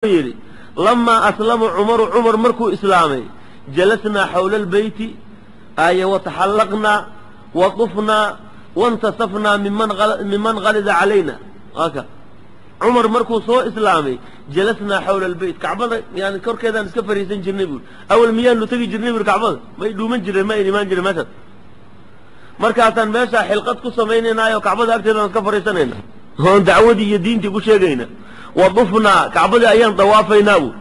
Yidhi lamaa aslama Cumaru, Cumar markuu islaamay, jalasnaa xawla albeyti aye wataxallaqnaa watufnaa wantasafnaa miman qalida calayna. Aka Cumar markuu soo islaamay, jalasnaa xawla albeyt, kacbada yani korkeedaan iska fariisan jirnay buuri. Awal miyaanu tegi jirnay buuri kacbada? May dhuuman jireen, ma ayn imaan jiren meeshaas. Markaasaan meeshaa xilqad ku samaynaynaayo, kacbada agteedaan iska fariisanayna oon dacwadii iyo diintii ku sheegayna. Wadufnaa, kacbadii ayaan dawaafaynaa buuri.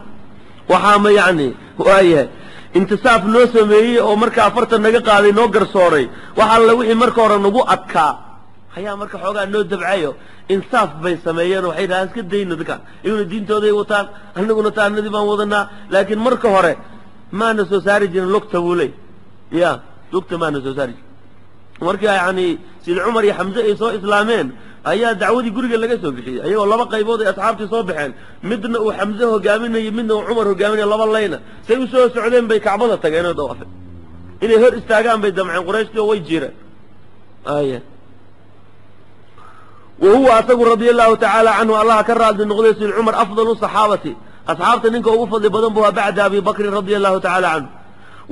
Waxaama yacni waayahay intisaaf noo sameeyey oo marka 40 naga qaaday, noo garsooray wax alla wixii marka hore nagu adkaa ayaa marka xoogaa noo dabcayo. Insaaf bay sameeyeen, waxay dhahaan iska dayno dadka, iyaguna diintooday wataan, annaguna taanadii baan wadanaa. Laakiin marka hore maana soo saari jirin lugta buu ley ya, lugta maana soo saari jirin. Marka yacni sida Cumar iyo Xamse ay soo islaameen ayaa dacwadii guriga laga soo bixiyey, ayagoo laba qaybood ay asxaabtii soo baxeen, midna uu Xamse hogaaminayo, midna uu Cumar hogaaminayo. Laba layna say u soo socdeen bay kacbada tageen oo dawaafeen. Inay hor istaagaan bay damceen Qurayshtii oo way jireen. Aya wa huwa asagu radia allahu tacaala canhu, Allaha ka raadli noqday, sid Cumar afdalu saxaabati, asxaabta ninka ugu fadli badan buu ahaa bacda Abi Bakrin radia allahu tacaala canhu.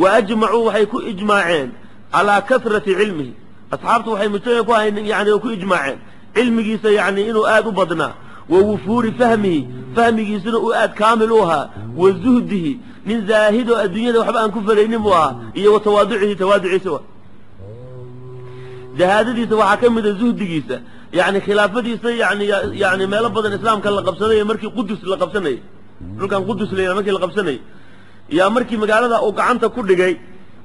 Wa ajmacuu, waxay ku ijmaaceen calaa kasrati cilmihi, asxaabtu waxay mujtamac ku ahayn yani oo ku ijmaaceen cilmigiisa yani inuu aad u badnaa, wa wufuuri fahmihi, fahmigiisuna uu aad kaamil u ahaa, wa zuhdihi, nin zaahid oo adduunyada waxba aan ku falaynin buu ahaa, iyo wa tawaaducihi, tawaaduciisa. Wa zahaadadiisa waxaa ka mida zuhdigiisa, yani khilaafadiisa, yani meelo badan islaamka la qabsanayay. Markii Qudus la qabsanayay, dhulkan Qudus la markii la qabsanayay, yaa markii magaalada uu gacanta ku dhigay,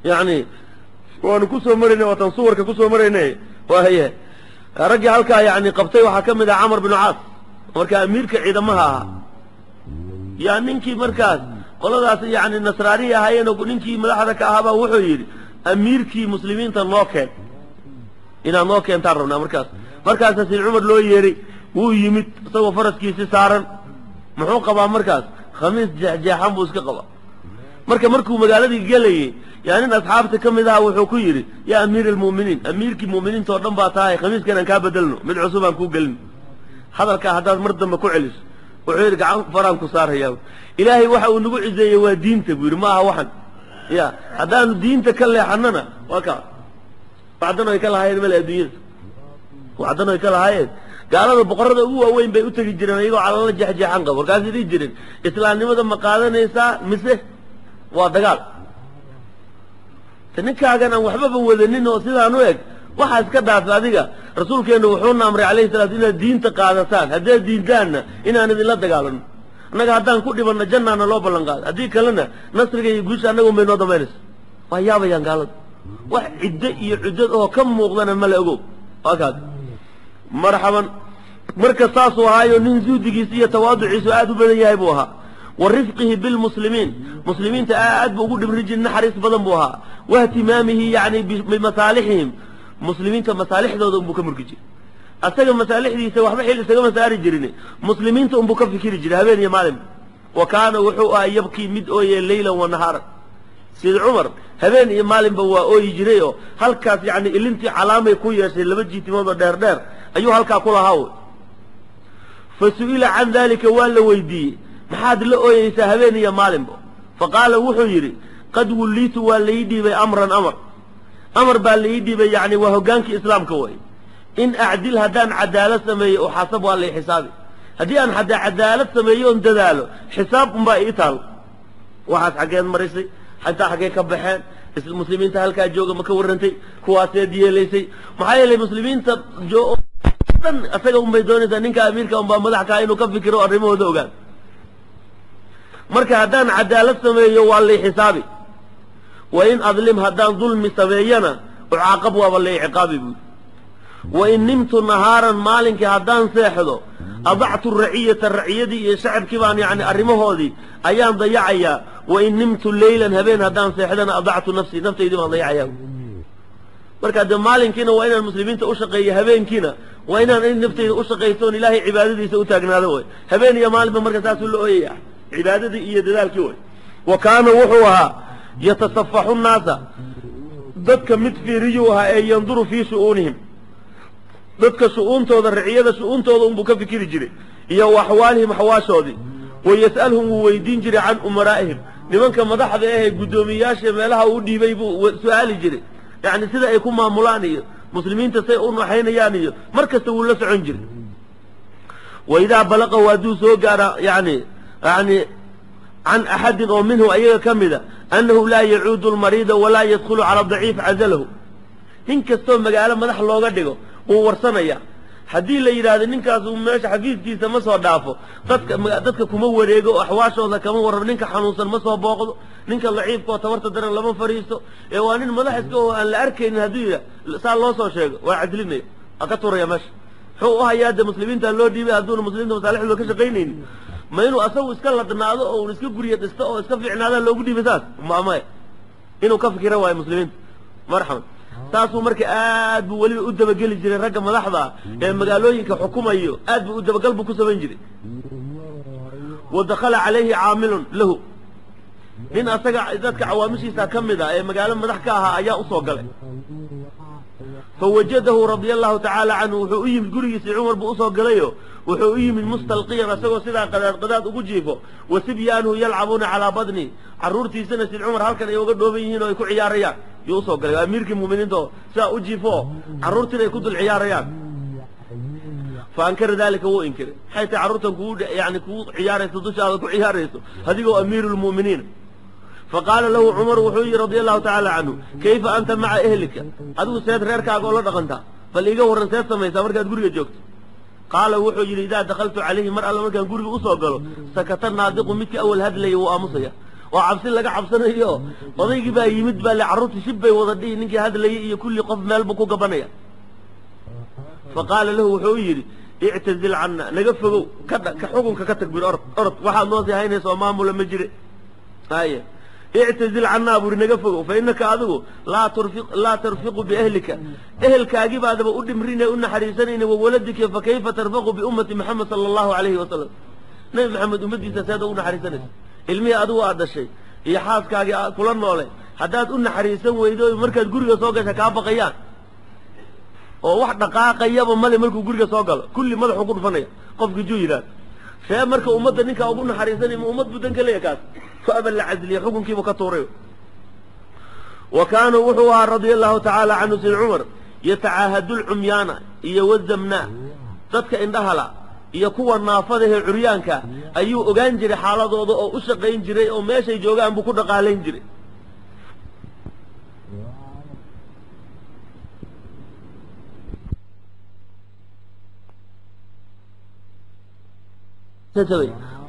yani waanu kusoo maraynay, waatan suwarka kusoo maraynay, waaye raggii halkaa yani qabtay waxaa ka mid ah Camar binu Caas, marka amiirka ciidamaha ahaa. Yaa ninkii markaas qoladaas yani nasraaniya ahaayeen oo ninkii madaxda ka ahaabaa wuxuu yidhi, amiirkii muslimiinta noo keen, inaad noo keentaan rabnaa. Markaasa sid Cumar loo yeeray, wuu yimid isagoo faraskiisi saaran. Muxuu qabaa markaas? Khamiis jeexjeexan buu iska qabaa. Marka markuu magaaladii gelayey, yaa nin asxaabta ka mid aha wuxuu ku yidhi, yaa amiir almu'miniin, amiirkii mu'miniinta oo dhan baa tahay, khamiiskan aan kaa bedelno, mid cusub aan kuu gelin. Hadalkaa haddaad mar dambe ku celiso, wuxuu yidhi, gacan faraan ku saarayaa. Ilaahay waxa uu nagu ciseeyey waa diinta buu yidhi, ma aha waxan ya. Haddaanu diinta ka leexanana waa kaa waxdan ay ka lahaayeen male adduunyada, waxdan ay ka lahaayeen. Gaalada boqorada ugu waaweyn bay u tegi jireen iyagoo calala jeexjeexan qabo, markaasay dhihi jireen, islaamnimada ma qaadanaysaa mise waa dagaal? Ninkaagan aan waxbaba wadanin oo sidaan u eg waxaa iska dhaafa adiga. Rasuulkeennu wuxuuna amray calayhi salaatu inaad diinta qaadataan, haddaad diintaanna inaan idinla dagaalano. Annaga haddaan ku dhibanno jannaana loo ballan qaado, haddii kalena nasriga iyo guusha annaga un bay noo dambaynaysa. Waa yaabayaan gaalada, wax ciddo iyo cuddad oo ka muuqdana mala ogow. Waa kaas marxaban. Marka saasuu ahaayo, nin zuhdigiisa iyo tawaaduciisu aad u badan yahay buu ahaa. Wa rifqihi bilmuslimiin, muslimiinta aad buu ugu dhibrin jiri, naxariis badan buu ahaa. Wahtimaamihi yani bimasaalixihim, muslimiinta masaalixdooda unbuu ka murgi jiray. Asaga masaalixdiisa waxba xil isagama saari jirin, muslimiinta unbuu ka fikiri jiray habeen iyo maalin. Wa kaana wuxuu ahaa yabkii, mid ooye, leylan wa nahaaran. Sida Cumar habeen iyo maalinba waa ooyi jiray, oo halkaas yani ilintii calaamay ku yeeshay, laba jiitimood oo dheer dheer ayuu halkaa ku lahaa. Wy fa su'ila can dalika, waa la weydiiyey, maxaad la ooyeysaa habeen iyo maalinba? Fa qaala, wuxuu yidhi, qad wulliitu, waa la ii dhiibay, amran, amar baa la ii dhiibay, yacni waa hoggaankii islaamka way. In acdil, haddaan cadaalad sameeyo, uxasab, waa lay xisaabi. Haddii aan hadda cadaalad sameeyo oon dadaalo, xisaab unbaa ii taal. Waxaas xaggeed marisay? Xataa xaggee ka baxeen? Muslimiinta halkaa jooga ma ka warrantay? Kuwaaseed yeelaysay? Maxaa yeelay muslimiinta dhan asaga unbay doonaysaa, ninka amiirka unbaa madax kaa inuu ka fikiro arrimahooda ogaan. Marka haddaan cadaalad sameeyo waa lay xisaabi, wa in adlim, haddaan dulmi sameeyana, ucaaqab, waaba lay ciqaabi buuri. Wa in nimtu nahaaran, maalinkii haddaan seexdo, adactu raciyata, raciyadii iyo shacabkii baan yani arrimahoodii ayaan dayacayaa. Wa in nimtu leylan, habeen haddaan seexdana, adactu nafsii, naftaydii baan dayacayaa. Marka dee maalinkiina waa inaan muslimiinta u shaqeeyo, habeenkiina waa inaan in naftayda u shaqaysto oon Ilaahay cibaadadiisa u taagnaado way. Habeen iyo maalinba marka saasuu la ooyaya, cibaadadii iyo dadaalkii way. Wa kaana wuxuu ahaa yatasafaxu nnaasa, dadka mid fiiriyuu ahaa, ee yanduru fii shu'uunihim, dadka shu'uuntooda, raciyada shu'uuntooda unbuu ka fikiri jiray, iyo wa axwaalihim, axwaashoodii. Wayas'alhum wuu weydiin jiray can umaraa'ihim, nimanka madaxda ahee guddoomiyayaasha meelaha uu dhiibay buu su-aali jiray, yacni sida ay ku maamulaan iyo muslimiinta say u naxaynayaan iyo mar kasta wuu la socon jiray. Wa idaa balaqahu hadduu soo gaara yani can axadin oo minhu ayaga ka mida annahu laa yacuudu lmariida walaa yadkhulu cala daciif cazalahu. Nin kastoo magaalo madax looga dhigo wuu warsanaya. Haddii la yidhaahdo ninkaas uu meesha xafiiskiisa ma soo dhaafo, dadka kuma wareego oo axwaashooda kama warrabo, ninka xanuunsan ma soo booqdo, ninka daciifka oo tabarta daran lama fadhiisto, ee waa nin madax iska oo aan la arkaynin, hadduu yidhah saa loo soo sheego waa cadlinaya, waa ka turaya meesha. Muxuu u hayaa de muslimiinta loo dhiibay hadduuna muslimiinta masaalixdooda ka shaqaynaynin? Ma inuu asagu iska ladnaado oo un iska gurya dhisto oo iska fiicnaadaa loogu dhiibay? Saas mamaya, inuu ka fikira waayo muslimiinta. Marxaban, saasuu marka aad buu weliba u dabageli jiray ragga madaxda ee magaalooyinka xukumayo, aad buu u dabagal buu ku samayn jiray. Wa dakhala calayhi caamilun lahu, nin asaga dadka cawaamishiisa ka mid ah ee magaalo madax ka ahaa ayaa usoo galay. Fawajadahu radia allahu tacaala canhu, wuxuu u yimid gurigiisii Cumar buu usoo galayo, wuxuu u yimid mustalqiyan asagoo sidaa qadaad qadaad ugu jiifo, wa sibyaanuhu yalcabuuna calaa badni, carruurtiisana sid Cumar halkan ay uga dhooban yihiin oo ay ku ciyaarayaan yuu usoo galay. Waa amiirkii mu'miniinta oo sidaa u jiifo, carruurtiina ay ku dul ciyaarayaan. Fa ankara dalika, wuu inkiray. Maxay tahay carruurtan kugu yani kugu ciyaarayso, dushaada ku ciyaarayso adigoo amiiru lmu'miniin? Faqaala lahu Cumar wuxuu yihi radia allahu tacaala canhu, kayfa anta maca ehlika? Adigu seed reerkaaga oo la dhaqantaa? Bal iiga warran, seed samaysaa markaad guriga joogto? Qaala wuxuu yidhi, idaa dakhaltu calayhi, mar alla markaan guriga usoo galo, sakata naadiqu, midkii awal hadlaya wuu aamusaya, oo cabsi laga cabsanayo odaygii baa yimid baa le, carruurtii shib bay wada dhihi, ninkii hadlayay iyo kulli qof meel buu ku gabanaya. Fa qaala lahu wuxuu yidhi, ictazil canna, naga fogow, ka xukunka ka tag buri, orod orod, waxaad noo sii haynaysa oo maamula ma jire. Haye, ictazil cannaa buri, naga fogow, fa innaka adigu laa tarfiqu biahlika, ehelkaagii baadaba u dhimrine u naxariisanayna, wawaladika, fa kayfa tarfaqu biummati Maxamed sala allahu calayhi wasalam? Nabi Maxamed ummaddiisa seed ugu naxariisanaysa? Ilmihii adigu aad dhashay iyo xaaskaagii kula noole haddaad u naxariisan weydo, markaad guriga soo gasha kaa baqayaan oo wax dhaqaaqayaba male, markuu guriga soo galo kulli madaxuu ku dhufanaya qofkii juu yidhahdo see. Marka ummadda ninkaa ugu naxariisanay, ma ummad buu dan ka leeyahy kaas? Faaba la cadliya, xukunkiibuu ka tuuray. Wa kaana wuxuu ahaa radia allahu tacaala canhu sid Cumar yatacaahadu lcumyaana iyo wazamnaa, dadka indhahala iyo kuwa naafadahee curyaanka ayuu ogaan jiray xaaladooda oo u shaqayn jiray, oo meeshay joogaan buu ku dhaqaalayn jiray.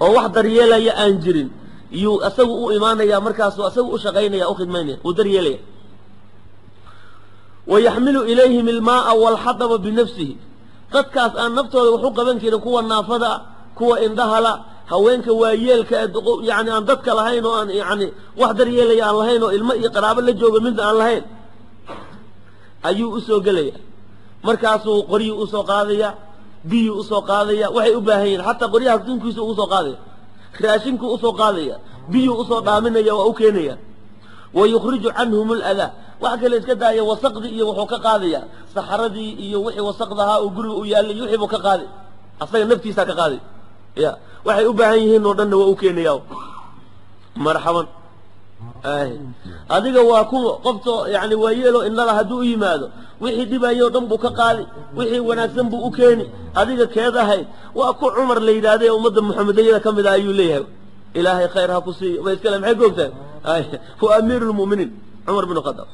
Oo wax daryeelaya aan jirin yuu asagu u imaanaya, markaasuu asagu u shaqaynaya, u khidmaynaya, uu daryeelaya. Wa yaxmilu ilayhim ilmaaa walxadaba binafsihi, dadkaas aan naftooda wax u qaban karin, kuwa naafada, kuwa indhahala, haweenka waayeelka ee yani aan dadka lahayn oo aan yani wax daryeelaya aan lahayn oo ilmo iyo qaraabo la jooga midna aan lahayn ayuu usoo gelaya. Markaasuu qoryii usoo qaadaya, biyuu usoo qaadaya, waxay u baahan yihin, xataa qoryaha dunkiisa ugu soo qaadaya, raashinkuu usoo qaadaya, biyuu usoo dhaaminaya, waa u keenaya. Wa yukhriju canhum aladaa, wax kale iska daaya, wasaqdii iyo wuxuu ka qaadaya saxaradii iyo wixii wasaqdahaa oo guriga u yaallay, wixii buu ka qaaday, asaga naftiisaa ka qaaday. Ya waxay u baahan yihiin oo dhanna waa u keenaya. Marxaban, adiga waa kuwa qofto yani waayeelo indhala hadduu u yimaado wixii dhibayo o dhan buu ka qaadi, wixii wanaagsan buu u keeni. Adiga keed ahayd waa ku Cumar la yidhaahday ummadda Muxamediyada ka mid ah ayuu leeyahay, ilaahay khayr ha ku siiyo, ba iskale maxay googtahay? Huwa amiiru lmu'miniin Cumar bin Khadaab.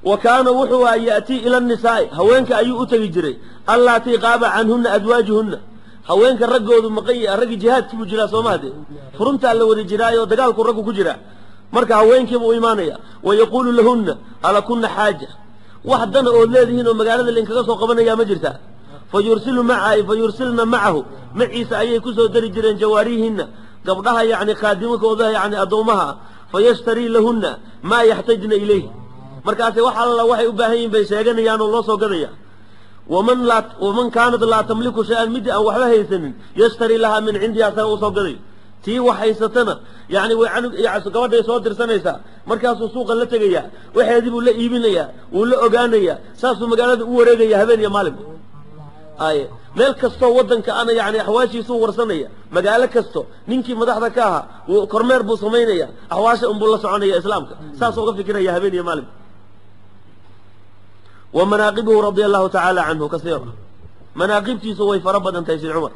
Wa kaana wuxuu aha ya'tii ila nisaa'i, haweenka ayuu u tegi jiray, allaatii qaaba canhuna adwaajuhunna, haweenka raggoodu maqan yahay, raggii jihaadkii buu jiraa, soo mahade furuntaa la wada jiraayo dagaalku raggu ku jiraa. Marka haweenkiiba u imaanaya, wa yaquulu lahunna alakunna xaaja, wax dana ood leedihiin oo magaalada lainkaga soo qabanayaa ma jirtaa? Fa yursilu maca fa yursilna macahu, maciisa ayay kusoo dari jireen jawaarihinna, gabdhaha yacni khaadimakooda, yacni addoomaha. Fa yashtarii lahunna maa yaxtajna ilayh, markaase wax alla waxay u baahan yihin bay sheeganayaan oo loo soo gadaya. Waman kaanat laa tamliku shay-an, midii aan waxba haysanin, yashtarii lahaa min cindiha, asaga usoo gaday. Tii wax haysatana yani way gabadhay soo dirsanaysaa, markaasuu suuqa la tegayaa, waxeedii buu la iibinayaa, wuu la ogaanayaa, saasuu magaalada u wareegaya habeen iyo maalinba. Aye, meel kastoo waddanka ana yani axwaashiisuu warsanaya, magaalo kasto ninkii madaxda ka ahaa kormeer buu samaynaya, axwaasha unbuu la soconaya, islaamka saasuu uga fikiraya habeen iyo maalin. Wa manaaqibuhu radia allahu tacaala canhu kasiira, manaaqibtiisu way fara badan tahay. Sid Cumar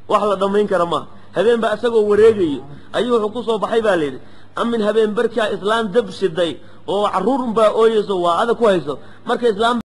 wax la dhammayn kara maaha. Habeen baa isagoo wareegayo ayuu wuxuu ku soo baxay baa layidhi amin habeen barkaa islaan dab shiday oo carruur unbaa ooyeyso, waa adag ku hayso marka islaam.